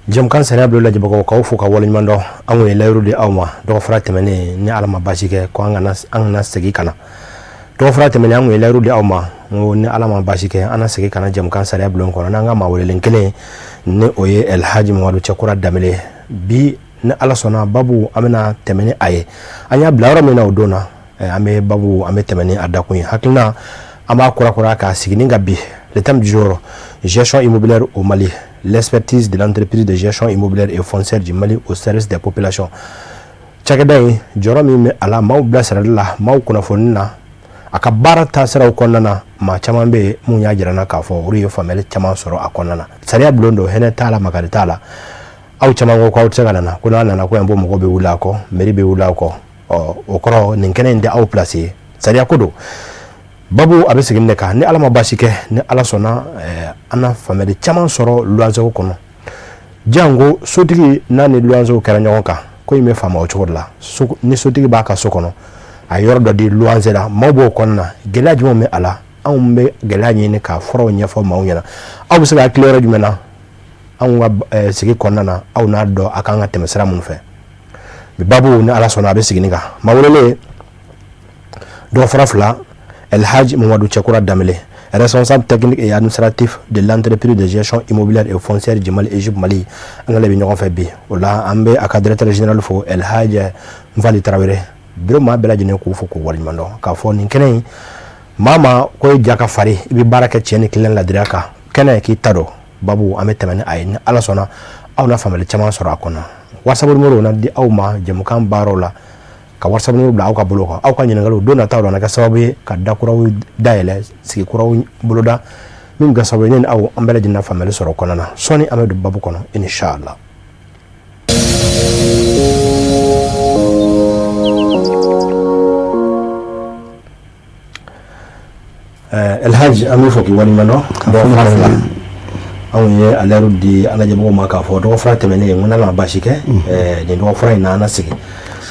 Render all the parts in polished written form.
Jɛmukan sariya bulon lajɛbagaw, k'aw fo ka waleɲuman dɔn. An ye layiru di aw ma dɔgɔfura tɛmɛnen, ni Ala ma basi kɛ, ko an kana segin ka na. Dɔgɔfura tɛmɛnen, an ye layiru di aw ma ko ni Ala ma basi kɛ, an na segin ka na jɛmukan sariya bulon kɔnɔ n'an ka maa welelen kelen, ni o ye Elhaji Mamadu Cɛkura Danbele. Bi, ni Ala sɔnna, babu an bɛna tɛmɛ ni a ye. An y'a bila yɔrɔ min na o don na, an bɛ babu, an bɛ tɛmɛ ni a dakun ye. Hakilina, an b'a kurakura k'a sigi ni ka bi. Le thème du jour: gestion immobilière au Mali, l'expertise de l'entreprise de gestion immobilière et foncière du Mali au service des populations. Cakɛda in jɔyɔrɔ min bɛ a la maaw bilasirali la, maaw kunnafoni na, a ka baara taasiraw kɔnɔna na, maa caman bɛ yen mun y'a jira n na k'a fɔ olu ye faamuyali caman sɔrɔ a kɔnɔna na. Sariya bulon don, hɛnɛ t'a la, makari t'a la. Aw caman ko k'aw tɛ se ka na, ko n'a nana ko yan ko mɔgɔw bɛ wuli a kɔ, mairie bɛ wuli a kɔ. Ɔ, o kɔrɔ, nin kɛnɛ in tɛ aw place ye. Sariya ko don, babu a bɛ segin de kan. Ni Ala ma baasi kɛ, ni Ala sɔnna, an na faamuyali caman sɔrɔ luwansew kɔnɔ. Jango sotigi n'a ni luwansew kɛra ɲɔgɔn kan, ko in bɛ faamu o cogo de la. Ni sotigi b'a ka so kɔnɔ, a ye yɔrɔ dɔ di luwanse la, maaw b'o kɔnɔna na, gɛlɛya jumɛn bɛ a la? Anw bɛ gɛlɛya ɲini ka furaw ɲɛfɔ maaw ɲɛna. Aw bɛ se ka hakili yɔrɔ jumɛn na anw ka sigi kɔnɔna na, aw n'a dɔn a kan ka tɛmɛ sira minnu fɛ. Bi babu, ni Ala sɔnna, a bɛ segin kan. Maa welelen dɔgɔfura fila, Elhaji Mamadou Cɛkura Danbele, responsable technique et administratif de l'entreprise de gestion immobilière et foncière du Mali, EGIP Mali, an n'ale bɛ ɲɔgɔn fɛ bi. O la, an bɛ a ka directeur général fo, Elhaji Nfali Tarawele. Bureau maa bɛɛ lajɛlen, k'u fo k'u waleɲuman dɔn k'a fɔ nin kɛnɛ in, maa ma ko i ja ka farin, i bɛ baara kɛ tiɲɛ ni tilen ladiriya kan, kɛnɛ k'i ta dɔn. Babu, an bɛ tɛmɛ ni a ye. Ni Ala sɔnna, aw na faamuyali caman sɔrɔ a kɔnɔ. WhatsApp numéro na di aw ma jɛmukan baaraw la, ka WhatsApp numéro bila aw ka bolo kan, aw ka ɲininkaliw don nataw la, na kɛ sababu ye ka dakuraw dayɛlɛ, sigi kuraw boloda, min bɛ kɛ sababu ye ne ni aw, an bɛɛ lajɛlen na faamuyali sɔrɔ o kɔnɔna na. Sɔɔni, an bɛ don babu kɔnɔ, inshallah. Elhaji, an bɛ fɔ k'i waleɲuman dɔn. Dɔgɔfura fila, anw ye a layiru di an lajɛbagaw ma k'a fɔ dɔgɔfura tɛmɛnen, n ko n'Ala ma baasi kɛ, nin dɔgɔfura in na, an na segin.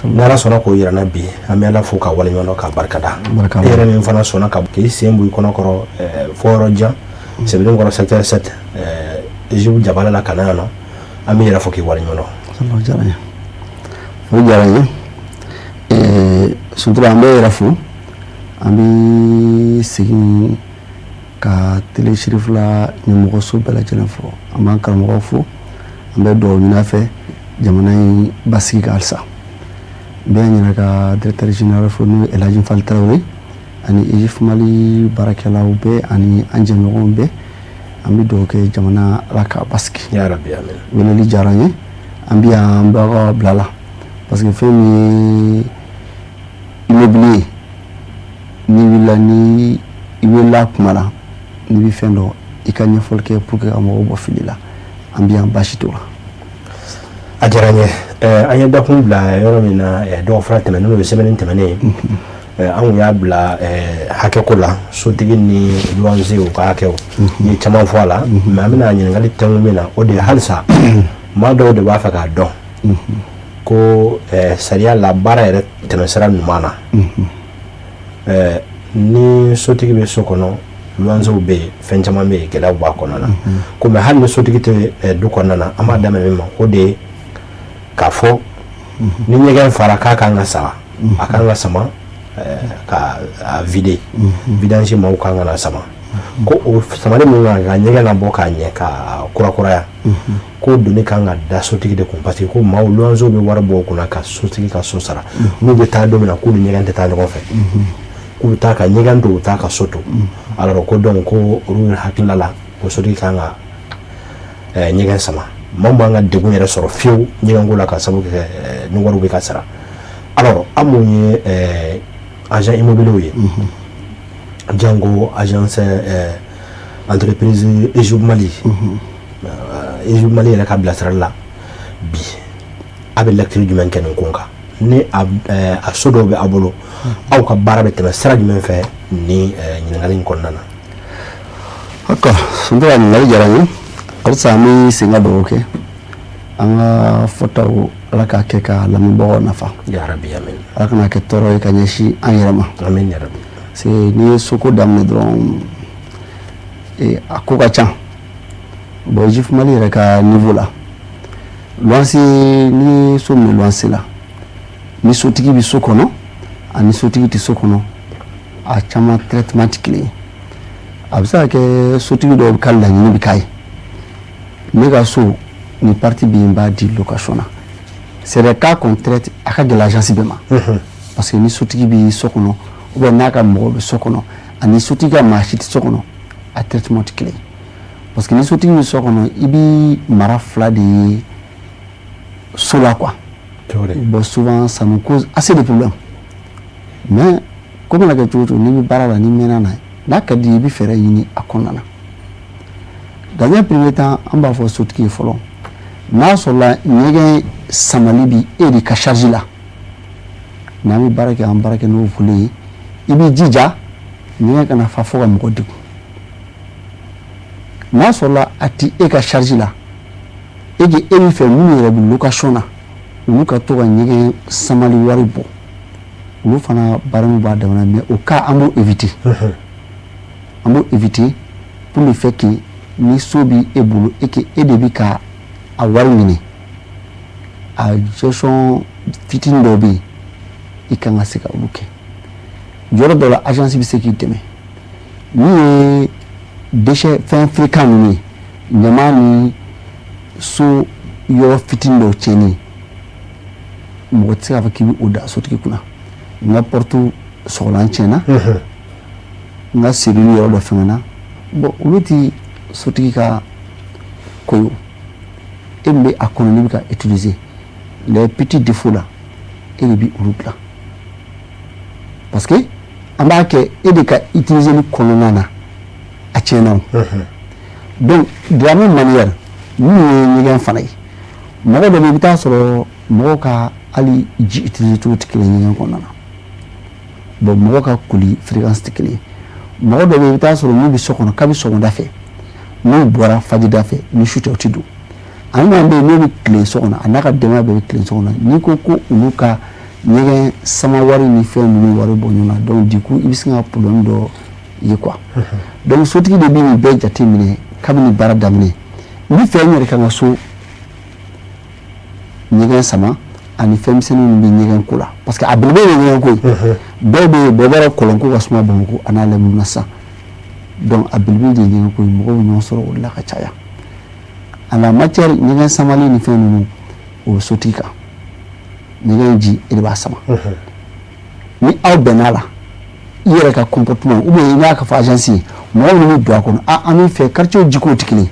Ni Ala sɔnna k'o yira n na bi, an bɛ Ala fo k'a waleɲuman dɔn, k'a barikada. E yɛrɛ min fana sɔnna ka k'i sen bɔ i kɔnɔ kɔrɔ fɔ yɔrɔ jan, Sebeninkɔrɔ, secteur 7, EGIP jabala la, ka na yan nɔ, an bɛ yɛrɛ fo k'i waleɲuman dɔn. Diyara n ye, foli diyara n ye. Sutura, an bɛ yɛrɛ fo. An bɛ segin ka Télé Cherifla ɲɛmɔgɔso bɛɛ lajɛlen fo. An b'an karamɔgɔw fo. An bɛ dugawu ɲini a fɛ jamana in basigi kan halisa. N bɛ n yɛrɛ ka directeur général fo, n'o ye Elhaji Nfali Tarawele, ani EGIP Mali baarakɛlaw bɛɛ ani an jɛɲɔgɔnw bɛɛ. An bɛ dugawu kɛ jamana, Ala k'a basigi. Ya Rabbi, amin. Weleli diyara n ye. An bɛ yan, an b'aw ka bila la, parce que fɛn min ye immobilier, n'i wulila, ni i wulila kuma la, n'i bɛ fɛn dɔn, i ka ɲɛfɔli kɛ pour que ka mɔgɔw bɔ fili la. An bɛ yan, baasi t'o la. A diyara n ye. An ye dakun bila yɔrɔ min na dɔgɔfura tɛmɛnen, n'o ye semaine tɛmɛnen, an kun y'a bila hakɛko la, sotigi ni luwanse u ka hakɛw. I ye caman fɔ a la, mais an bɛna ɲininkali tɛnku min na, o de ye halisa maa dɔw de b'a fɛ k'a dɔn ko sariya la, baara yɛrɛ tɛmɛsira ɲuman na, ni sotigi bɛ so kɔnɔ, luwansew bɛ yen, fɛn caman bɛ yen, gɛlɛyaw b'a kɔnɔna na. Ko mais hali ni sotigi tɛ du kɔnɔna na, an b'a daminɛ min ma, o de ye k'a fɔ ni ɲɛgɛn fara k'a kan ka sama, a kan ka sama ka a vider, vidange maaw kan ka na sama, ko o samali min kan ka ɲɛgɛn labɔ k'a ɲɛ, ka kurakuraya, ko doni kan ka da sotigi de kun, parce que ko maaw luwansew bɛ wari bɔ o kunna ka sotigi ka so sara. N'u bɛ taa don min na, k'u ni ɲɛgɛn tɛ taa ɲɔgɔn fɛ, k'u bɛ taa ka ɲɛgɛn to, u taa ka so to. Alors ko donc, ko olu hakilila la, ko sotigi kan ka ɲɛgɛn sama. Maa min b'an ka degun yɛrɛ sɔrɔ fiyewu ɲɛgɛnko la, ka sababu kɛ ni wariw bɛ ka sara. Alors, an mun ye agent immobilier ye, jango agence entreprise EGIP Mali, EGIP Mali yɛrɛ ka bilasirali la bi, a bɛ lecture jumɛn kɛ nin ko kan? Ni a so dɔw bɛ aw bolo, aw ka baara bɛ tɛmɛ sira jumɛn fɛ ni ɲininkali in kɔnɔna na? D'accord, Suntura, ɲininkali diyara n ye. Halisa an bɛ segin ka dugawu kɛ, an ka fɔtaw, Ala k'a kɛ ka lamɛnbagaw nafa. Ya Rabbi, amin. Ala kana kɛ tɔɔrɔ ye ka ɲɛsin an yɛrɛ ma. Amin ya Rabbi. Parce que n'i ye soko daminɛ dɔrɔn, a ko ka ca. Bon, EGIP Mali yɛrɛ ka niveau la Luwanse, n'i ye so minɛ luwanse la, ni sotigi bɛ so kɔnɔ ani sotigi tɛ so kɔnɔ, a caman traitement tɛ kelen ye. A bɛ se ka kɛ sotigi dɔw ka laɲini bɛ k'a ye: ne ka so nin partie bɛ yen, n b'a di location na. C'est des cas qu'on traite, a ka gɛlɛn agence bɛɛ ma, parce que ni sotigi bɛ so kɔnɔ ou bien n'a ka mɔgɔ bɛ so kɔnɔ ani sotigi ka maa si tɛ so kɔnɔ, a traitement tɛ kelen ye. Parce que ni sotigi bɛ so kɔnɔ, i bɛ mara fila de ye so la quoi. Bon, souvent ça nous cause assez de problèmes, mais ko mana kɛ cogo o cogo, n'i bɛ baara la, n'i mɛnna n'a ye, n'a ka di i bɛ fɛɛrɛ ɲini a kɔnɔna na. Dans un premier temps, an b'a fɔ sotigi ye fɔlɔ, n'a sɔrɔla ɲɛgɛn samali bi e de ka charge la, n'an bɛ baara kɛ, an baara kɛ n'o volet ye, i b'i jija ɲɛgɛn kana fa fo ka mɔgɔ degun. N'a sɔrɔla a ti e ka charge la, e que e bɛ fɛ minnu yɛrɛ bɛ location na, olu ka to ka ɲɛgɛn samali wari bɔ, olu fana baara b'a damana. Mais o cas, an b'o éviter, an b'o éviter pour le fait que ni so bi e bolo e que e de bi ka a wari minɛ, a gestion fitinin dɔw bɛ yen, i kan ka se ka olu kɛ. Yɔrɔ dɔ la, agence bɛ se k'i dɛmɛ. Min ye déchet, fɛn fréquent ninnu ye, ɲama ni so yɔrɔ fitinin dɔw tiɲɛni, mɔgɔ tɛ se k'a fɔ k'i bɛ o da sotigi kunna. N ka porte sɔgɔlan tiɲɛna, n ka serrure yɔrɔ dɔ fɛngɛna, bon, olu ti sotigi ka ko ye. O e min bɛ a kɔnɔ, n'i bɛ ka utiliser, les petits défauts là, e de bɛ olu dilan, parce que an b'a kɛ e de ka utiliser kɔnɔna na a tiɲɛna. O donc, de la même manière, min ye ɲɛgɛn fana ye, mɔgɔ dɔ bɛ yen, i bɛ taa sɔrɔ mɔgɔw ka hali ji utiliser cogo tɛ kelen ye ɲɛgɛn kɔnɔna na. Bon, mɔgɔ ka koli fréquence tɛ kelen ye. Mɔgɔ dɔ bɛ yen, i bɛ taa sɔrɔ n'u bɛ so kɔnɔ kabi sɔgɔmada fɛ, n'u bɔra fajida fɛ, ni su tɛ, u tɛ don. Ani maa bɛ yen, n'o bɛ tilen so kɔnɔ, a n'a ka denbaya bɛɛ bɛ tilen so kɔnɔ, n'i ko ko olu ka ɲɛgɛn sama wari ni fɛn ninnu wari bɔ ɲɔgɔn na, donc du coup i bɛ se ka problème dɔ ye quoi. Donc sotigi de bɛ nin bɛɛ jate minɛ kabini baara daminɛ. N bɛ fɛ n yɛrɛ ka n ka so ɲɛgɛn sama ani fɛn misɛnnin minnu bɛ ɲɛgɛn ko la, parce que a belebele ye ɲɛgɛn ko ye. Dɔw bɛ yen, bɛɛ b'a dɔn kɔlɔnko ka suma Bamakɔ a n'a lamini na sisan. Donc a belebele de ye ɲɛgɛn ko ye, mɔgɔw bɛ ɲɔgɔn sɔrɔ o de la ka caya. En la matière ɲɛgɛn samali ni fɛn ninnu, o bɛ sotigi kan. Ɲɛgɛn ji, e de b'a sama. Ni aw bɛn'a la, i yɛrɛ ka comportement ou bien i b'a ka fɔ agence ye, mɔgɔ minnu bɛ don a kɔnɔ, a an bɛ fɛ quartier jikow tɛ kelen ye.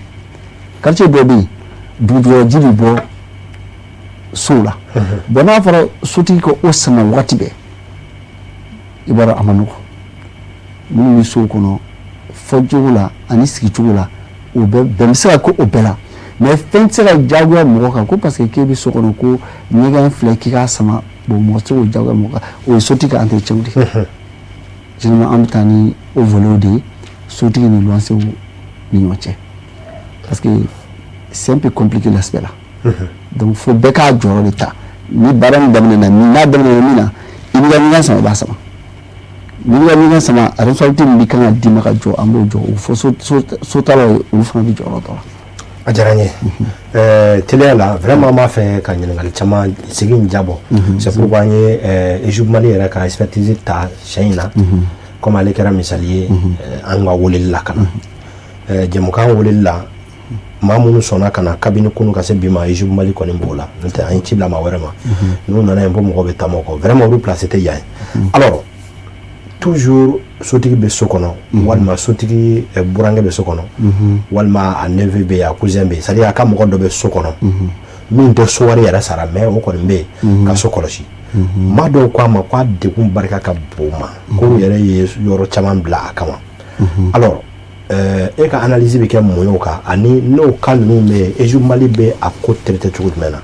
Quartier dɔ bɛ yen, dugujukɔrɔ ji bɛ bɔ sow la. Bon, n'a fɔra sotigi ka o sama wagati bɛɛ, i b'a dɔn a ma nɔgɔn. Minnu bɛ sow kɔnɔ, fɔcogo la ani sigicogo la, o bɛɛ bɛn bɛ se ka kɛ o bɛɛ la, mais fɛn tɛ se ka diyagoya mɔgɔ kan ko parce que k'e bɛ so kɔnɔ ko ɲɛgɛn filɛ k'i k'a sama. Bon, mɔgɔ tɛ se k'o diyagoya mɔgɔ kan, o ye sotigi ka entretien de ye. Généralement, an bɛ taa ni o volet de ye sotigi ni luwansew ni ɲɔgɔn cɛ, parce que c'est un peu compliqué, l'aspect là. Donc fo bɛɛ k'a jɔyɔrɔ de ta. Ni baara min daminɛna, min n'a daminɛna min na, i b'i ka ɲɛgɛn sama, i b'a sama. N'i b'i ka ɲɛgɛn sama, responsabilité min bɛ kan ka d'i ma ka jɔ, an b'o jɔ o fɔ sotalaw ye, olu fana bɛ jɔyɔrɔ dɔ la. A diyara n ye. Teliya la, vraiment, an b'a fɛ ka ɲininkali caman sigi in jabɔ. C'est pourquoi an ye Ejub Mali yɛrɛ ka expertise ta siɲɛ in na, comme ale kɛra misali ye an ka weleli la ka na jɛmukan weleli la. Maa minnu sɔnna ka na kabini kunu ka se bi ma, Ejub Mali kɔni b'o la. N'o tɛ, an ye ci bila maa wɛrɛ ma, n'u nana yen ko mɔgɔ bɛ taama o kɔ, vraiment olu place tɛ yan ye. Alors toujours, sotigi bɛ so kɔnɔ, walima sotigi burankɛ bɛ so kɔnɔ, walima a neveu bɛ yen, a cousin bɛ yen, c'est à dire a ka mɔgɔ dɔ bɛ so kɔnɔ min tɛ so wari yɛrɛ sara, mais o kɔni bɛ yen ka so kɔlɔsi. Maa dɔw ko a ma k'a degun barika ka bon ma, k'u yɛrɛ ye yɔrɔ caman bila a kama. Alors e ka analyse bɛ kɛ mun ye o kan, ani n'o cas ninnu bɛ yen, Ejub Mali bɛ a ko traiter cogo jumɛn na?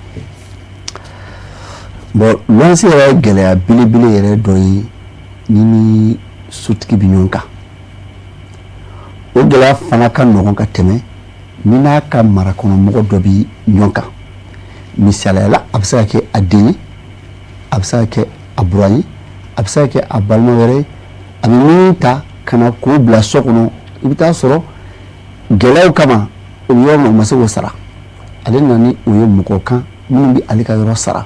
Bon, luwanse yɛrɛ ye gɛlɛya belebele yɛrɛ dɔ ye ni sotigi bɛ ɲɔgɔn kan. O gɛlɛya fana ka nɔgɔn ka tɛmɛ ni n'a ka marakɔnɔmɔgɔ dɔ bɛ ɲɔgɔn kan. Misaliya la, a bɛ se ka kɛ a den ye, a bɛ se ka kɛ a buran ye, a bɛ se ka kɛ a balima wɛrɛ ye, a bɛ min ta ka na k'o bila so kɔnɔ. I bɛ taa sɔrɔ gɛlɛyaw kama, o bɛ yɔrɔ min na, o ma se k'o sara, ale nana ni o ye mɔgɔ kan. Minnu bɛ ale ka yɔrɔ sara,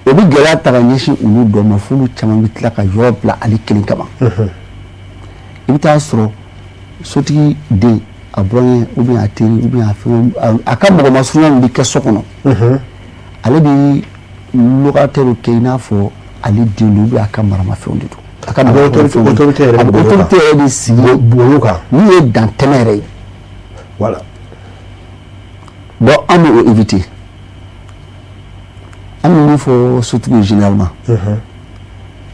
o bɛ gɛlɛya ta ka ɲɛsin olu dɔ ma, f'olu caman bɛ tila ka yɔrɔ bila ale kelen kama. I bɛ taa sɔrɔ sotigi den, a burankɛ ou bien a teri ou bien a fɛn, a ka mɔgɔ masurunya min bɛ kɛ so kɔnɔ, ale bɛ locataire kɛ i n'a fɔ ale den don ou bien a ka maramafɛnw de don. A ka autorité yɛrɛ a bɛ autorité yɛrɛ de sigi olu kan. Min ye dantɛmɛ yɛrɛ ye. Bon, an bɛ o éviter. An bɛ min fɔ sotigiw, généralement,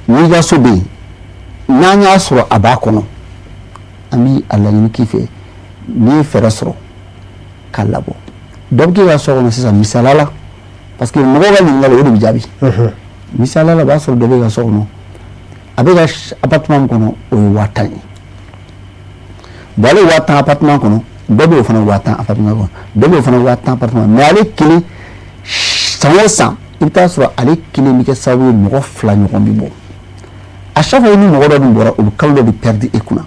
n'i ka so bɛ yen, n'an y'a sɔrɔ a b'a kɔnɔ, an bɛ a laɲini k'i fɛ, n'i ye fɛɛrɛ sɔrɔ k'a labɔ. Dɔ bɛ k'i ka so kɔnɔ sisan, misaliya la, parce que mɔgɔw ka ɲininkali, o de bɛ jaabi. Misaliya la, o b'a sɔrɔ dɔ bɛ ka so kɔnɔ, a bɛ ka appartement min kɔnɔ, o ye 10 000 ye. Bon, ale 10 000 appartement kɔnɔ, dɔ bɛ o fana 10 000 appartement kɔnɔ, dɔ bɛ o fana 10 000 appartement. Mais ale kelen, san o san, i bɛ taa sɔrɔ ale kelen bɛ kɛ sababu ye mɔgɔ fila ɲɔgɔn bɛ bɔ. À chaque fois ni mɔgɔ dɔ dun bɔra, o bɛ kalo dɔ de perdre e kunna.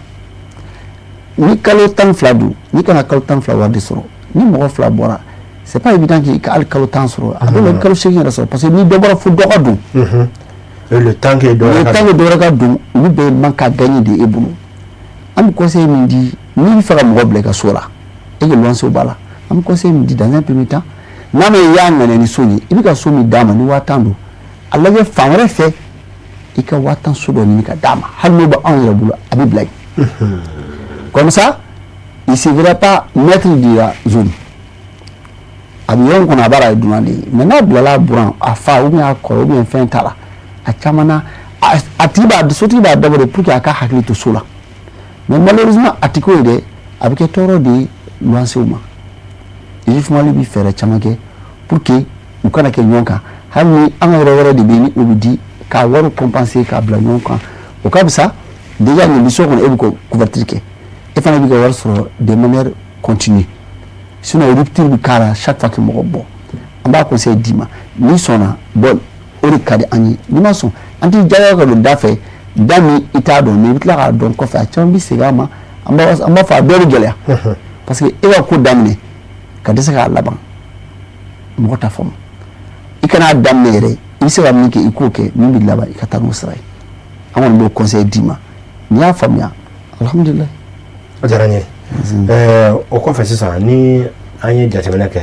Ni kalo 12 don, n'i kana kalo 12 wari de sɔrɔ, ni mɔgɔ fila bɔra, c'est pas évident k'i ka hali kalo 10 sɔrɔ. A dɔw la, i bɛ kalo 8 yɛrɛ sɔrɔ, parce que ni dɔ bɔra, fo dɔ ka don. Le temps que dɔ le temps que dɔ wɛrɛ ka don, olu bɛɛ man ka gagner de e bolo. An bɛ conseil min di, n'i bɛ fɛ ka mɔgɔ bila i ka so la, e ka luwansew b'a la, an bɛ conseil min di, dans un premier temps, n'a ma i y'a ŋaniya ni so ye, i bɛ ka so min d'a ma, ni 10 000 don, a lajɛ fan wɛrɛ fɛ, i ka 10 000 so dɔ ɲini ka d'a ma, hali n'o bɛ anw yɛrɛ bolo, a bɛ bila yen. Comme ça, il se verra pas maître de la zone. A bɛ yɔrɔ min kɔnɔ, a b'a la, a ye dunan de ye. Mais n'a bilala a buran, a fa ou bien a kɔrɔ ou bien fɛn t'a la, a caman na, a tigi b'a, sotigi b'a dabɔ de pour que a ka hakili to so la. Mais malheureusement, a ti k'o ye dɛ, a bɛ kɛ tɔɔrɔ de ye luwansew ma. Mali bɛ fɛɛrɛ caman kɛ pour que u kana kɛ ɲɔgɔn kan. Hali ni an ka yɔrɔ wɛrɛ de bɛ yen, ni o bɛ di k'a wari compenser k'a bila ɲɔgɔn kan, o ka fisa. Déjà, nin bɛ so kɔnɔ, e bɛ ka couverture kɛ, e fana bɛ ka wari sɔrɔ de manière continue. Sinon, rupture bɛ k'a la chaque fois que mɔgɔ bɔ. An b'a conseil d'i ma, n'i sɔnna, bon, o de ka di an ye. N'i ma sɔn, an t'i diyagoya ka don da fɛ, da min i t'a dɔn, mais i bɛ tila k'a dɔn kɔfɛ. A caman bɛ segin a ma. An b'a fɔ a dɔw bɛ gɛlɛya, parce que e ka ko daminɛ ka dɛsɛ k'a laban, mɔgɔ t'a faamu. I kan'a daminɛ yɛrɛ, i bɛ se ka min kɛ, i k'o kɛ. Min bɛ laban, i ka taa n'o sira ye. An kɔni b'o conseil d'i ma. N'i y'a faamuya, alhamdulilayi. O diyara n ye. O kɔfɛ sisan, ni an ye jateminɛ kɛ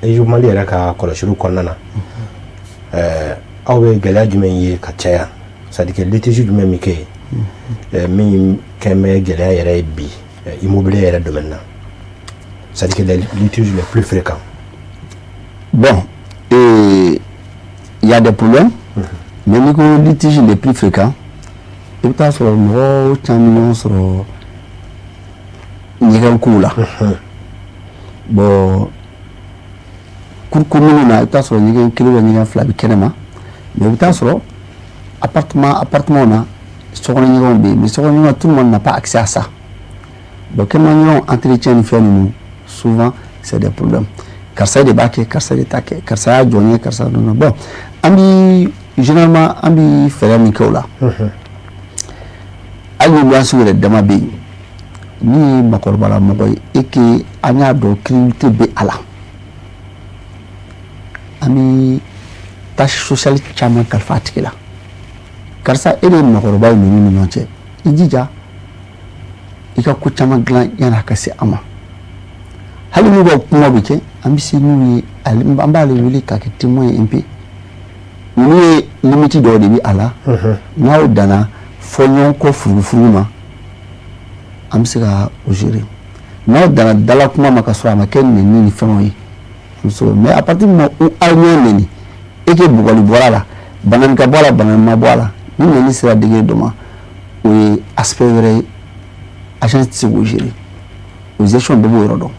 Mali yɛrɛ ka kɔlɔsiliw kɔnɔna na, aw bɛ gɛlɛya jumɛn ye ka caya? C'est à dire que litige jumɛn bɛ kɛ yen min kɛn bɛ gɛlɛya yɛrɛ ye bi immobilier yɛrɛ domaine na, c'est à dire que les litiges les plus fréquents? Bon, il y a des problèmes, mais n'i ko litige les plus fréquents, i bɛ taa sɔrɔ mɔgɔw caman bɛ ɲɔgɔn sɔrɔ ɲɛgɛn kow la. Bon, cour commune na, i bɛ taa sɔrɔ ɲɛgɛn kelen ou ɲɛgɛn fila bɛ kɛnɛma, mais i bɛ taa sɔrɔ appartement na, sokɔnɔ ɲɛgɛnw bɛ yen, mais sokɔnɔ ɲɛgɛnw, tout le monde n'a pas accès à ça. Bon, kɛnɛma ɲɛgɛnw entretien ni fɛn ninnu, souvent c'est des problèmes. Karisa de b'a kɛ, karisa de t'a kɛ, karisa y'a jɔ n ye, karisa non. Bon, an bi généralement, an bi fɛɛrɛ min kɛ o la, hali ni luwanse yɛrɛ dama bɛ yen, min ye makɔrɔbala mɔgɔ ye et que an y'a dɔn crédibilité bɛ a la, an bɛ tâche sociale caman kalifa a tigi la. Karisa, e de ye makɔrɔba ye ninnu ni ɲɔgɔn cɛ, i jija i ka ko caman dilan yanni a ka se an ma. Hali n'u ka kuma bɛ kɛ, an bɛ se n'u ye, an b'ale wele k'a kɛ témoin ye un peu. Ninnu ye limite dɔw de bɛ a la. N'aw danna fɔ ɲɔgɔn kɔ furufuru ma, an bɛ se ka o gérer. N'aw danna dala kuma ma ka sɔrɔ a ma kɛ nɛni ni fɛnw ye, an bɛ se k'o. Mais à partir du moment où aw ɲɔgɔn nɛni e ke bugɔli bɔra a la, banani ka bɔ a la, banani ma bɔ a la, ni nɛni sera degré dɔ ma, o ye aspect wɛrɛ ye, agence tɛ se k'o gérer. O gestion bɛɛ b'o yɔrɔ dɔn.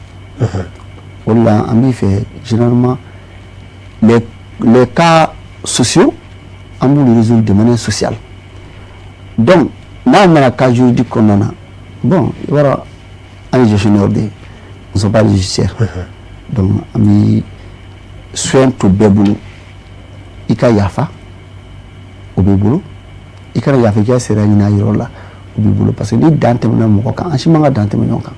O de la, an b'i fɛ, généralement, les cas sociaux, an b'olu résoudre de manière sociale. Donc n'a nana cas juridique kɔnɔna na, bon, i b'a dɔn, an ye gestionnaire de ye, nous sommes pas des judiciaires. Donc an bɛ soin to bɛɛ bolo. I ka yafa, o b'i bolo. I kana yafa, i ka sariya ɲini a yɔrɔ la, o b'i bolo. Parce que ni dan tɛmɛna mɔgɔ kan, an si man ka dan tɛmɛ ɲɔgɔn kan.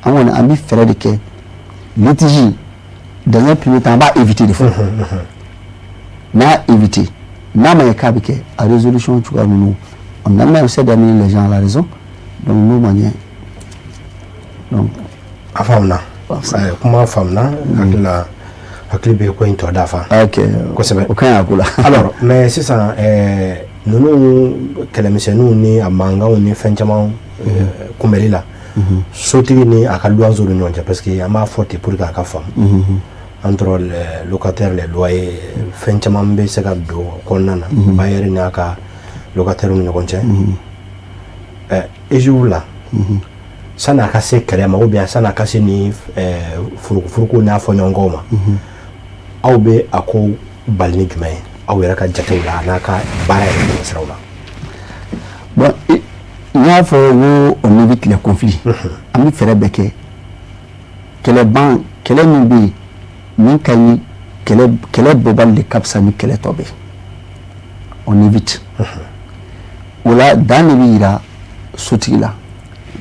An kɔni, an bɛ fɛɛrɛ de kɛ litige. Dans un premier temps, an b'a éviter de fɔlɔ. N'a éviter, n'a ma ɲɛ k'a bɛ kɛ, a résolution cogoya ninnu, on a même essayé d'amener les gens à la raison. Donc n'o ma ɲɛ, donc. A faamuna, kuma faamuna, hakili la, hakili bɛ ko in tɔ dafa. Ok. Kosɛbɛ. O ka ɲi a ko la. Alors, mais sisan, ninnu kɛlɛmisɛnninw ni a mankanw ni fɛn caman kunbɛli la, sotigi ni a ka luwansew ni ɲɔgɔn cɛ, parce que an b'a fɔ ten pour que a ka faamu, entre les locataires, les loyers, fɛn caman bɛ se ka don kɔnɔna na, bailleur n'a ka locataire ni ɲɔgɔn cɛ. EJU la, sanni a ka se kɛlɛ ma ou bien sanni a ka se ni furukufuruku n'a fɔ ɲɔgɔn ma, aw bɛ a ko bali ni jumɛn ye aw yɛrɛ ka jatew la, a n'a ka baara yɛrɛ siraw la? Bon, n y'a fɔ ko on évite les conflits. An bɛ fɛɛrɛ bɛɛ kɛ kɛlɛ ban. Kɛlɛ min bɛ yen min ka ɲi, kɛlɛ kɛlɛ bɔbali de ka fisa ni kɛlɛ tɔ bɛ. On évite. O la, dan de bɛ yira sotigi la.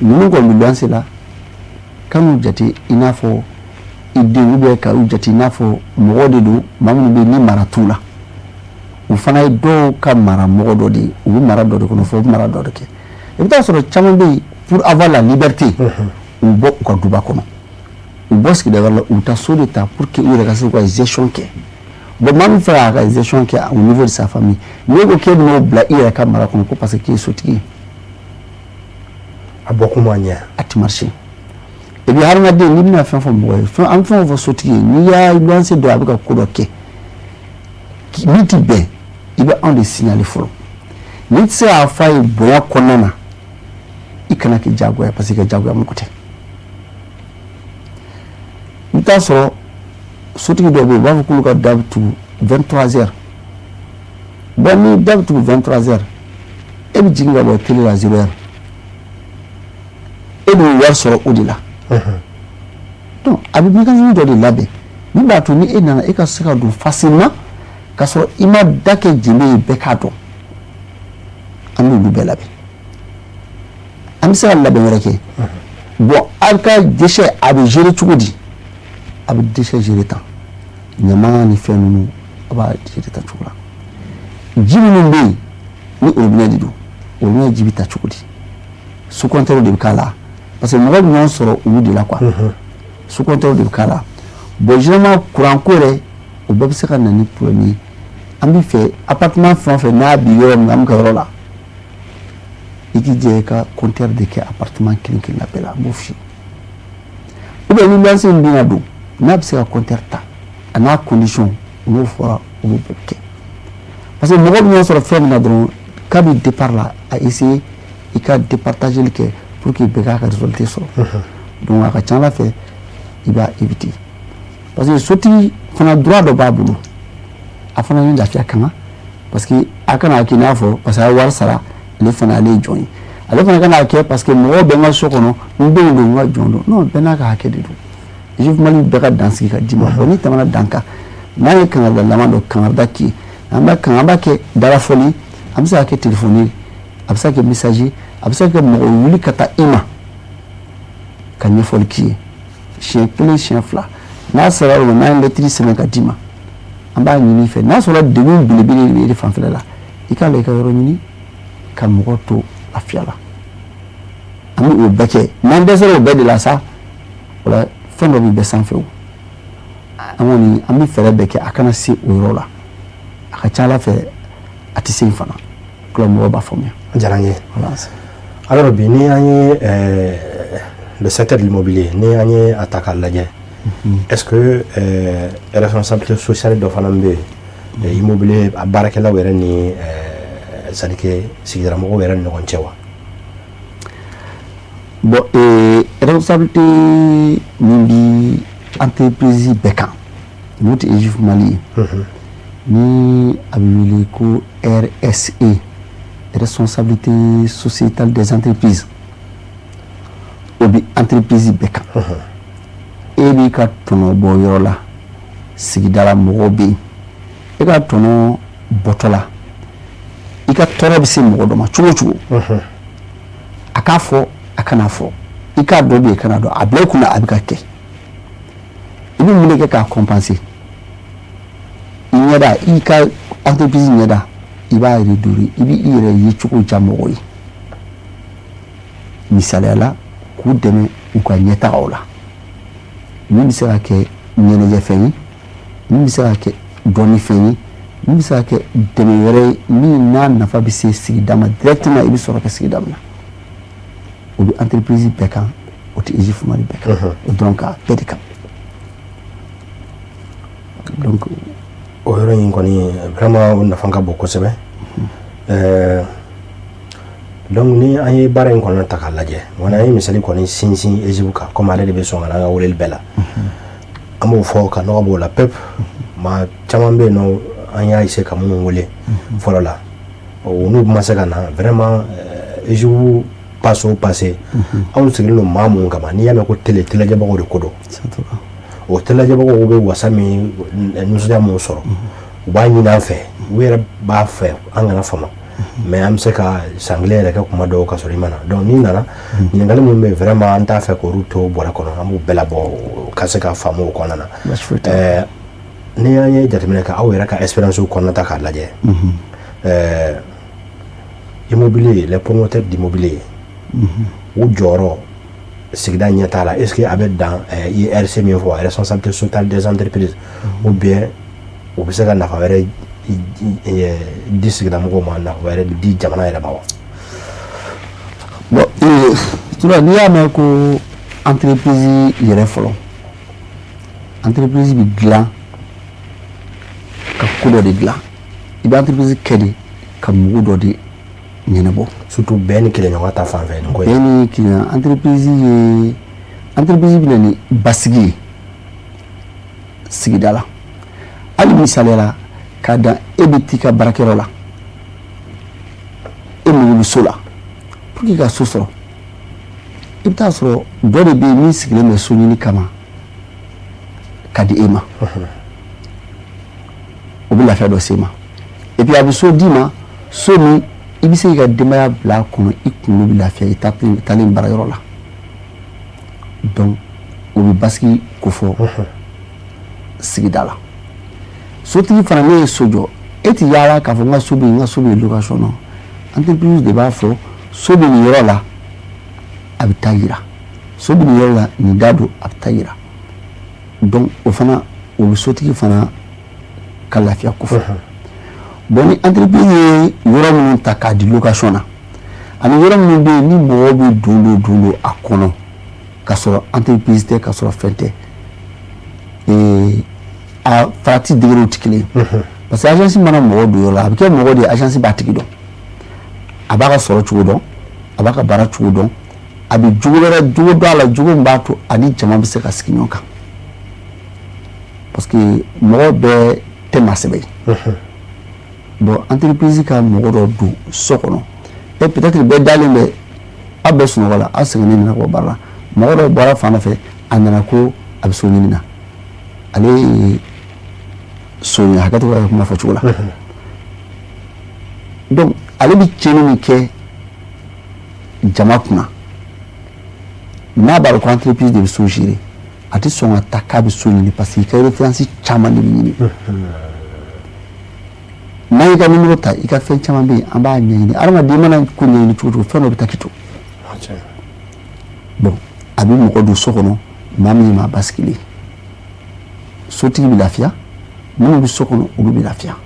Ninnu kɔni bɛ luwanse la, kan'u jate i n'a fɔ i den ou bien ka u jate i n'a fɔ mɔgɔ de don, maa minnu bɛ yen ni mara t'u la. U fana ye dɔw ka mara mɔgɔ dɔ de ye, u bɛ mara dɔ de kɔnɔ fo u bɛ mara dɔ de kɛ. I bɛ taa sɔrɔ caman bɛ yen, pour avoir la liberté, u bɔ u ka duba kɔnɔ, u bɔ sigida wɛrɛ la, u bɛ taa so de ta pour que u yɛrɛ ka se k'u ka gestion kɛ. Bon, maa min fɛ k'a ka gestion kɛ au niveau de sa famille, n'e ko k'e bɛn'o bila i yɛrɛ ka mara kɔnɔ ko parce que k'e ye sotigi ye, a bɔ kun ma ɲɛ. A ti marcher. Et puis hadamaden, n'i bɛna fɛn fɔ mɔgɔ ye, fɛn an bɛ fɛn o fɔ sotigi ye, n'i y'a luwanse dɔn a bɛ ka ko dɔ kɛ min ti bɛn, i bɛ anw de signaler fɔlɔ. N'i tɛ se k'a fɔ a ye bonya kɔnɔna na, i kana kɛ diyagoya, parce que i ka diyagoya mɔgɔ tɛ. I bɛ taa sɔrɔ sotigi dɔw bɛ yen, u b'a fɔ k'olu ka da bɛ tugu 23 heures. Bon, ni da bɛ tugu 23 heures, e bɛ jigin ka bɔ télé la 0 heure, e b'o wari sɔrɔ o de la. Donc a bɛ mécanisme dɔ de labɛn min b'a to ni e nana, e ka se ka don facilement k'a sɔrɔ i ma da kɛ jenbe ye, bɛɛ k'a dɔn. An b'olu bɛɛ labɛn. An bɛ se ka labɛn wɛrɛ kɛ. Bon, aw ka déchet a bɛ gérer cogo di? A bɛ déchet gérer tan, ɲama ni fɛn ninnu, a b'a gérer tan cogo la. Ji minnu bɛ yen ni robinet de don, robinet ji bɛ ta cogo di? Sous compteur de bɛ k'a la, parce que mɔgɔ bɛ ɲɔgɔn sɔrɔ olu de la quoi. Sous compteur de bɛ k'a la. Bon, généralement courant ko yɛrɛ, o bɛɛ bɛ se ka na ni problème ye. An bɛ fɛ appartement fɛn o fɛn n'a bi yɔrɔ min, an bɛ ka yɔrɔ la, i k'i jɛ i ka compteur de kɛ appartement kelen kelenna bɛɛ la. An b'o f'i ye. Ou bien ni luwanse min bɛna don, n'a bɛ se ka compteur ta, a n'a condition n'o fɔra, olu bɛɛ bɛ kɛ. Parce que mɔgɔ bɛ ɲɔgɔn sɔrɔ fɛn min na dɔrɔn, kabi départ la, a essayer i ka départager kɛ pour que bɛɛ k'a ka résultat sɔrɔ. Donc a ka ca ala fɛ, i b'a éviter, parce que sotigi fana, droit dɔ b'a bolo, a fana ni lafiya ka kan, parce que a kana k'i n'a fɔ parce que a ye wari sara, ale fana ale ye jɔn ye. Ale fana kana kɛ parce que mɔgɔw bɛ n ka so kɔnɔ, n denw don, n ka jɔn don. Non, bɛɛ n'a ka hakɛ de don. EJUF Mali bɛɛ ka dan sigi ka d'i ma. Bon, n'i tɛmɛna dan kan, n'an ye kangarida laban dɔ kangarida k'i ye, an b'a kan, an b'a kɛ dalafɔli, an bɛ se ka kɛ téléphone ye, a bɛ se ka kɛ message ye, a bɛ se ka kɛ mɔgɔ wuli ka taa i ma ka ɲɛfɔli k'i ye siɲɛ kelen, siɲɛ fila. N'a sera o ma, n'an ye lettre sɛbɛn ka d'i ma, an b'a ɲini i fɛ, n'a sɔrɔ degun belebele de bɛ e de fanfɛla la, i k'a la i ka yɔrɔ ɲini ka mɔgɔ to lafiya la. An bɛ o bɛɛ kɛ. N'an dɛsɛra o bɛɛ de la sa, o la fɛn dɔ bɛ bɛɛ sanfɛ. O an kɔni, an bɛ fɛɛrɛ bɛɛ kɛ a kana se o yɔrɔ la. A ka ca ala fɛ, a tɛ se yen fana o la, mɔgɔw b'a faamuya. A diyara n ye. Voilà. Alors bi, ni an ye le secteur de l'immobilier, ni an ye a ta k'a lajɛ, est-ce que responsabilité sociale dɔ fana bɛ yen immobilier a baarakɛlaw yɛrɛ ni c'est à dire que sigidala mɔgɔw yɛrɛ ni ɲɔgɔn cɛ wa? Bon, responsabilité min bi entreprise bɛɛ kan, n'o tɛ EJUF Mali ye, ni a bɛ wele ko RSE, responsabilité sociétale des entreprises, o bi entreprise bɛɛ kan. E b'i ka tɔnɔ bɔ yɔrɔ la, sigidala mɔgɔw bɛ yen, e ka tɔnɔ bɔtɔ la, i ka tɔɔrɔ bɛ se mɔgɔ dɔ ma cogo o cogo, a k'a fɔ, a kana fɔ, i k'a dɔn bɛ yen, kana dɔn, a bila i kunna a bɛ ka kɛ. I I bɛ mun de kɛ k'a compenser? I ɲɛda, i ka entreprise ɲɛda, i b'a redorer, i bɛ i yɛrɛ ye cogo diya mɔgɔw ye. Misaliya la, k'u dɛmɛ u ka ɲɛtagaw la, min bɛ se ka kɛ ɲɛnajɛfɛn ye, min bɛ se ka kɛ dɔnnifɛn ye, min bɛ se ka kɛ dɛmɛ wɛrɛ ye, min n'a nafa bɛ se sigida ma directement. I bɛ sɔrɔ kɛ sigida min na, o bɛ entreprise bɛɛ kan, o tɛ EGIF Mali bɛɛ kan, o dɔrɔn kan, bɛɛ de kan. Donc O yɔrɔ in kɔni, vraiment, o nafa ka bon kosɛbɛ. Donc ni an ye baara in kɔnɔ ta k'a lajɛ, wa an ye misali kɔni sinsin EGIF kan, komi ale de bɛ sɔn ka na an ka weleli bɛɛ la, an b'o fɔ ka nɔgɔ b'o la pep. Maa caman bɛ yen nɔ, an y'a essayer ka minnu wele fɔlɔ la, o n'u ma se ka na. Vraiment, EGIF passe o passé, anw sigilen don maa mun kama? N'i y'a mɛn ko télé, télé lajɛbagaw de ko don. O télé lajɛbagaw bɛ wasa min, nisɔndiya mun sɔrɔ, u b'a ɲini an fɛ, u yɛrɛ b'a fɛ an kana fama. Mais an bɛ se ka san kelen yɛrɛ kɛ kuma dɔw ka sɔrɔ i ma na. Donc n'i nana, ɲininkali minnu bɛ yen, vraiment, an t'a fɛ k'olu to bɔrɛ kɔnɔ, an b'u bɛɛ labɔ ka se ka faamu o kɔnɔna na. Ni an ye jateminɛ kɛ, aw yɛrɛ ka expérience kɔnɔna ta k'a lajɛ, immobilier, les promoteurs d'immobilier, u jɔyɔrɔ sigida ɲɛtaa la, est ce que a bɛ dan i ye RC min fɔ, responsabilité sociale des entreprises, ou bien u bɛ se ka nafa wɛrɛ di sigida mɔgɔw ma, nafa wɛrɛ di jamana yɛrɛ ma wa? Bon, tura, n'i y'a mɛn ko entreprise yɛrɛ fɔlɔ, entreprise bɛ dilan ka ko dɔ de dilan. I bɛ entreprise kɛ de ka mugu dɔ de ɲɛnabɔ. Surtout bɛn ni kelenɲɔgɔn ta fan fɛ nin ko in. Bɛn ni kelenya, entreprise ye, entreprise bɛ na ni basigi ye sigida la. Hali misaliya la, k'a dan e bɛ t'i ka baarakɛyɔrɔ la, e mago bɛ so la. Pour que ka so sɔrɔ, i bɛ taa sɔrɔ dɔ de bɛ yen min sigilen bɛ so ɲini kama ka di e ma. O bɛ lafiya dɔ s'e ma, et puis a bɛ so d'i ma, so min i bɛ se k'i ka denbaya bila a kɔnɔ, i kunkolo bɛ lafiya i taalen baarayɔrɔ la. Donc o bɛ basigi ko fɔ sigida la. Sotigi fana, ne ye so jɔ, e ti yaala k'a fɔ n ka so bɛ yen, n ka so bɛ yen location na. Entreprise de b'a fɔ so bɛ nin yɔrɔ la, a bɛ taa yira, so bɛ nin yɔrɔ la, nin da don, a bɛ taa yira. Donc o fana, o bɛ sotigi fana ka lafiya kofɔ. Bon, ni entreprise ye yɔrɔ minnu ta k'a di location na, ani yɔrɔ minnu bɛ yen ni mɔgɔw bɛ don a kɔnɔ ka sɔrɔ entreprise tɛ, ka sɔrɔ fɛn tɛ, a farati degré tɛ kelen ye. Parce que agence mana mɔgɔ don yɔrɔ la, a bɛ kɛ mɔgɔ de ye, agence b'a tigi dɔn, a b'a ka sɔrɔ cogo dɔn, a b'a ka baara cogo dɔn, a bɛ jogo wɛrɛ jogo dɔn a la, jogo min b'a to ani jama bɛ se ka sigi ɲɔgɔn kan. Parce que mɔgɔ bɛɛ tɛ maa sɛbɛ ye. Bon, entreprise ka mɔgɔ dɔ don so kɔnɔ, et peut-être bɛɛ dalen bɛ, aw bɛɛ sunɔgɔ la, aw sɛgɛnnen nana bɔ baara la, mɔgɔ dɔ bɔra fan dɔ fɛ, a nana ko a bɛ so ɲini na, ale ye so ɲini, hakɛ to ka kuma fɔ cogo la. Donc ale bɛ tiɲɛni min kɛ jama kunna, n'a b'a dɔn ko entreprise de bɛ so gérer, a tɛ sɔn ka taa k'a bɛ so ɲini, parce que i ka référence caman de bɛ ɲini. N'a y'i ka numéro ta, i ka fɛn caman bɛ yen, an b'a ɲɛɲini. Adamaden mana ko ɲɛɲini cogo o cogo, fɛn dɔ bɛ taa k'i to. Bon, a bɛ mɔgɔ don so kɔnɔ, maa min ye maa basigilen, sotigi bɛ lafiya, minnu bɛ so kɔnɔ, olu bɛ lafiya.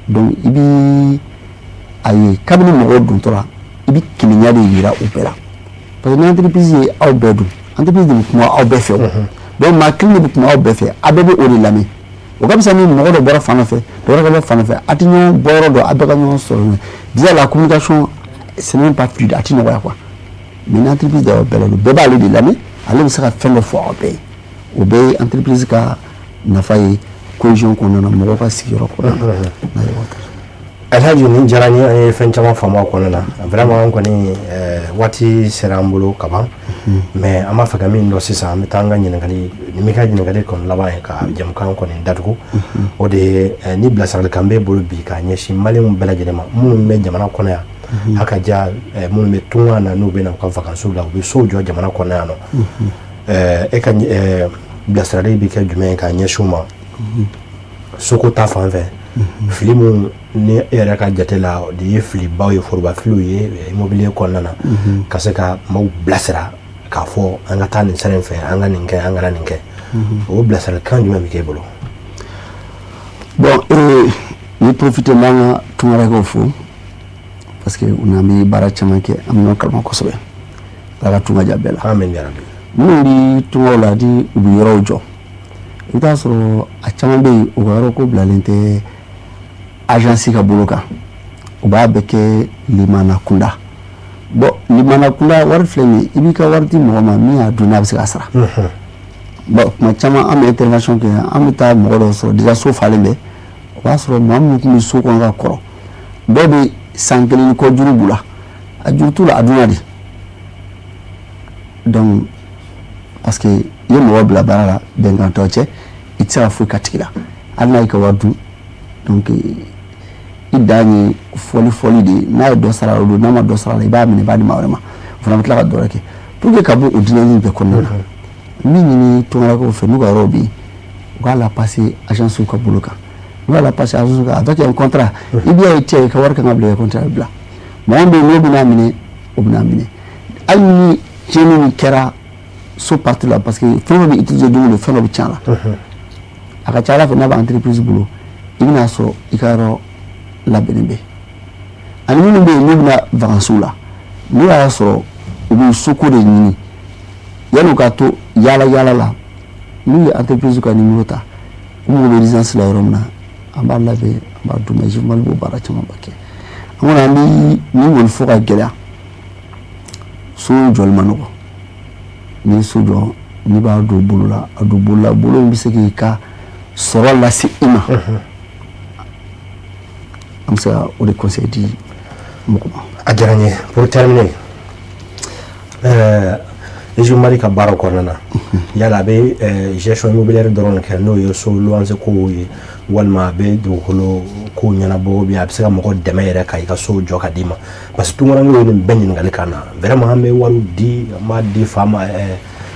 Donc i bɛ a ye kabini mɔgɔw dontɔ la, i bɛ kelenya de yira u bɛɛ la. Parce que ni entreprise ye aw bɛɛ don, entreprise de bɛ kuma aw bɛɛ fɛ. O donc maa kelen de bɛ kuma aw bɛɛ fɛ, aw bɛɛ bɛ o de lamɛn. O ka fisa ni mɔgɔ dɔ bɔra fan dɔ fɛ, dɔ wɛrɛ ka bɔ fan dɔ fɛ, a tɛ ɲɔgɔn bɔyɔrɔ dɔn, a bɛɛ ka ɲɔgɔn sɔrɔ. Déjà, la communication, c'est même pas fluide, a tɛ nɔgɔya quoi. Mais ni entreprise de y'aw bɛɛ ladon, bɛɛ b'ale de lamɛn, ale bɛ se ka fɛn dɔ fɔ aw bɛɛ ye. O bɛɛ ye entreprise ka nafa ye cohésion kɔnɔna na, mɔgɔw ka sigiyɔrɔ kɔnɔna na. Alhaji, nin diyara n ye, an ye fɛn caman faamu a kɔnɔna na. Vraiment, an kɔni waati sera an bolo ka ban, mais an b'a fɛ ka min dɔn sisan, an bɛ taa an ka ɲininkali nin bɛ ka ɲininkali kɔni laban ye ka jamukan kɔni datugu. O de ye ni bilasiralikan b'e bolo bi k'a ɲɛsin maliyɛnw bɛɛ lajɛlen ma, minnu bɛ jamana kɔnɔ yan, haka ja minnu bɛ tunga na, n'u bɛ na u ka vacances la, u bɛ sow jɔ jamana kɔnɔ yan nɔ, e ka Bilasirali bɛ kɛ jumɛn ye ka ɲɛsin u ma soko ta fan fɛ? Fili min ni e yɛrɛ ka jate la, o de ye filibaw ye, foroba filiw ye immobilier kɔnɔna na, ka se ka maaw bilasira k'a fɔ an ka taa nin sira in fɛ, an ka nin kɛ, an kana nin kɛ, o bilasiralikan jumɛn bɛ k'e bolo? Bon, n bɛ profiter, n b'an ka tunkarakɛw fo, parce que u n'an bɛ baara caman kɛ, an bɛ ɲɔgɔn kalama kosɛbɛ. Ala ka tunga diya bɛɛ la. Amin yarabi. Minnu bɛ tungaw la ni u bɛ yɔrɔw jɔ, i bɛ taa sɔrɔ a caman bɛ yen, u ka yɔrɔ ko bilalen tɛ agence ka bolo kan, u b'a bɛɛ kɛ limana kunda. Bon, limana kunda, wari filɛ nin ye, i b'i ka wari di mɔgɔ ma min y'a dun, n'a bɛ se k'a sara. Bon, tuma caman an bɛ intervention kɛ, an bɛ taa mɔgɔ dɔw sɔrɔ déjà so falen bɛ. O b'a sɔrɔ maa minnu tun bɛ so kɔnɔ ka kɔrɔ, dɔw bɛ san kelen ni kɔ juru b'u la. A juru t'u la, a dunna de. Donc parce que i ye mɔgɔ bila baara la, bɛnkan t'aw cɛ, i tɛ se ka foyi k'a tigi la hali n'a y'i ka wari dun. Donc i dan ye fɔli fɔli de ye. N'a ye dɔ sara o don, n'a ma dɔ sara la, i b'a minɛ, i b'a di maa wɛrɛ ma, o fana bɛ tila ka dɔ wɛrɛ kɛ pour que ka bɔ o dynamique bɛɛ kɔnɔna na. Min ɲini tunkarakɛw fɛ, n'u ka yɔrɔ bɛ yen, u k'a la passer agence ka bolo kan. N'u y'a la passer agence kan avec un contrat, i b'i ye cɛ, i ka wari kan ka bila i ka contrat bila. Mɔgɔ min bɛ yen n'o bɛna minɛ, o bɛna minɛ, hali ni tiɲɛni min kɛra so partie la, parce que fɛn dɔ bɛ utiliser don o don, fɛn dɔ bɛ tiɲɛ a la. A ka ca ala fɛ, n'a bɛ entreprise bolo, i bɛna sɔrɔ i ka yɔrɔ labɛnnen bɛ. Ani minnu bɛ yen n'u bɛna vacances la, n'u y'a sɔrɔ u bɛ soko de ɲini, yanni u ka to yaala yaala la, n'u ye entreprise ka numéro ta, u mago bɛ résidence la yɔrɔ min na, an b'a labɛn, an b'a d'u ma. AEGIF Mali b'o baara camanba kɛ. An kɔni, an bɛ min kɔni fɔ ka gɛlɛya, so jɔli ma nɔgɔ. N'i ye so jɔ, n'i b'a don bolo la, a don bolo la, bolo min bɛ se k'i ka sɔrɔ lase i ma. An bɛ se ka o de conseil di mɔgɔ ma. A diyara n ye. Pour terminer, AEGIF Mali ka baara kɔnɔna na, yala a bɛ gestion immobilière dɔrɔn kɛ, n'o ye so luwanse kow ye, walima a bɛ dugukolo kow ɲɛnabɔ, ou bien a bɛ se ka mɔgɔ dɛmɛ yɛrɛ ka i ka so jɔ ka d'i ma? Parce que tunkarankew ye nin bɛɛ ɲininkali kan na. Vraiment, an bɛ wariw di, an b'a di fa ma,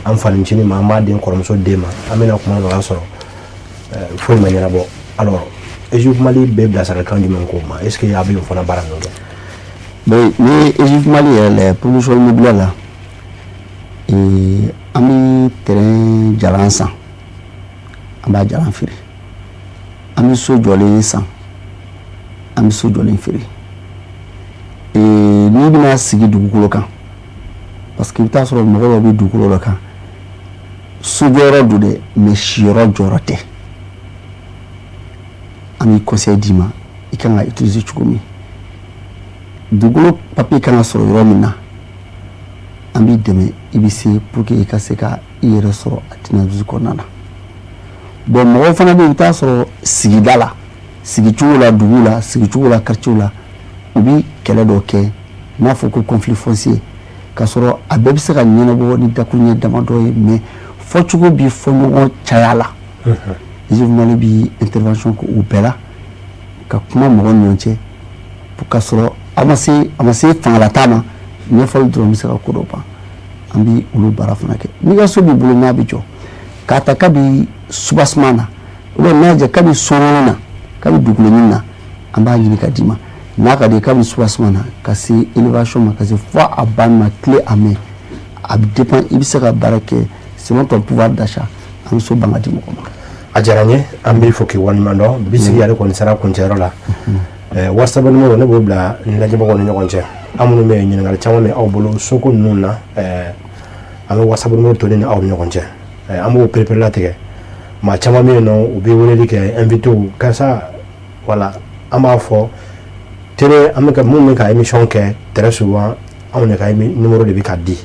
an fanicinin ma, an b'a di n kɔrɔmuso den ma, an bɛna kuma dɔ la sɔrɔ foyi ma ɲɛnabɔ. Alors, AEGIF Mali bɛ bilasiralikan jumɛn k'o ma? Est ce que a bɛ o fana baara ninnu kɛ? Bon, ni ye AEGIF Mali yɛrɛ lajɛ, promotion immobilière la, an bɛ terrain jalan san, an b'a jalan feere. An bɛ so jɔlen san, an bɛ so jɔlen feere. N'i bɛna sigi dugukolo kan, parce que i bɛ taa sɔrɔ mɔgɔ dɔw bɛ dugukolo dɔ kan, sojɔyɔrɔ don dɛ, mais siyɔrɔ jɔyɔrɔ tɛ. An bɛ conseil d'i ma i kan ka utiliser cogo min, dugukolo papier kan ka sɔrɔ yɔrɔ min na, an b'i dɛmɛ i bɛ se pour que i ka se ka i yɛrɛ sɔrɔ a dynamisme kɔnɔna na. Bon, mɔgɔw fana bɛ yen, i bɛ taa sɔrɔ sigida la, sigicogo la, dugu la, sigicogo la, quartier la, u bɛ kɛlɛ dɔ kɛ n'a fɔ ko conflit foncier, k'a sɔrɔ a bɛɛ bɛ se ka ɲɛnabɔ ni dakuruɲɛ damadɔ ye, mais fɔcogo bi fɔ ɲɔgɔn caya la. AEGIF Mali bi intervention kɛ o bɛɛ la ka kuma mɔgɔw ni ɲɔgɔn cɛ, k'a sɔrɔ a ma se fangalata ma. Ɲɛfɔli dɔrɔn bɛ se ka ko dɔ ban. An bi olu baara fana kɛ. N'i ka so b'i bolo, n'a bɛ jɔ, k'a ta kabi soubassement na, ou bien n'a jɛ kabi sɔrɔni na, kabi dugukolo ɲini na, an b'a ɲini ka d'i ma. N'a ka di, kabi soubassement na ka se élévation ma, ka se fo a ban ma, clé en main, a bɛ dépend i bɛ se ka baara kɛ selon ton pouvoir d'achat, an bɛ so ban ka di mɔgɔ ma. A diyara n ye, an b'i fo k'i waleɲuman dɔn. Bi sigi yɛrɛ kɔni sera kuncɛyɔrɔ la. WhatsApp numéro, ne b'o bila ni lajɛbagaw ni ɲɔgɔn cɛ. An minnu bɛ yen, ɲininkali caman bɛ aw bolo soko ninnu na, an bɛ WhatsApp numéro to ni aw ni ɲɔgɔn cɛ. An b'o perepere latigɛ. Maa caman bɛ yen nɔ, u bɛ weleli kɛ, invité karisa, wala an b'a fɔ télé, an bɛ ka mun bɛ ka émission kɛ, très souvent anw de ka numéro de bɛ ka di.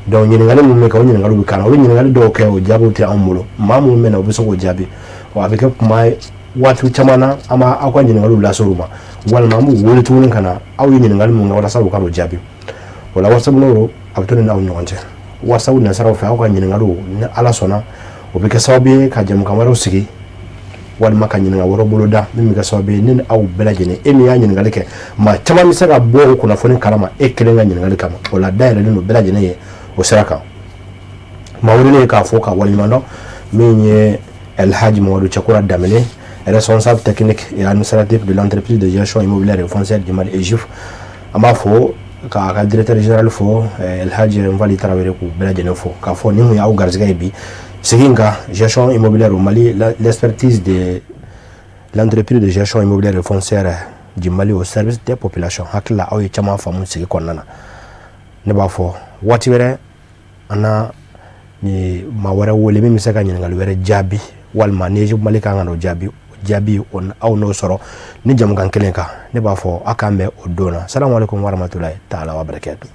Donc ɲininkali minnu bɛ kɛ, o ɲininkaliw bɛ k'an na. O bɛ ɲininkali dɔw kɛ, o jaabiw tɛ anw bolo. Maa minnu bɛ na, u bɛ se k'o jaabi. Wa a bɛ kɛ kuma ye waati caman na, an b'a aw ka ɲininkaliw lase u ma, walima an b'u wele tuguni ka na aw ye ɲininkali mun kɛ walasa u ka n'o jaabi. O la, WhatsApp numéro a bɛ to ni aw ni ɲɔgɔn cɛ, WhatsApp nasiraw fɛ, aw ka ɲininkaliw, ni Ala sɔnna, o bɛ kɛ sababu ye ka jɛmukan wɛrɛw sigi, walima ka ɲininka wɛrɛ bolo da min bɛ kɛ sababu ye ne ni aw bɛɛ lajɛlen. E min y'a ɲininkali kɛ, maa caman bɛ se ka bɔ o kunnafoni kalama e kelen ka ɲininkali kama. O la, dayɛlɛlen don bɛɛ lajɛlen ye o sira kan. Maa welelen ye k'a fɔ ka waleɲuman dɔn. Min ye Elhaji Mamadu Cɛkura Danbele, responsable technique et administratif de l'entreprise de gestion immobilière et foncière du Mali EGIF, an b'a fo k'a ka directeur général fo, Elhaji Nfali Tarawele, k'u bɛɛ lajɛlen fo k'a fɔ nin kun y'aw garisɛgɛ ye bi sigi in kan, gestion immobilière au Mali, l'expertise de l'entreprise de gestion immobilière et foncière du Mali au service des populations. Hakili la aw ye caman faamu sigi kɔnɔna na. Ne b'a fɔ waati wɛrɛ an na maa wɛrɛ wele min bɛ se ka ɲininkali wɛrɛ jaabi, walima ni Mali kan ka n'o jaabi jaabi, aw n'o sɔrɔ ni jamukan kelen kan. Ne b'a fɔ aw k'an bɛn o don na. Salamu aleykum warahmatulahi taala wa barakatu.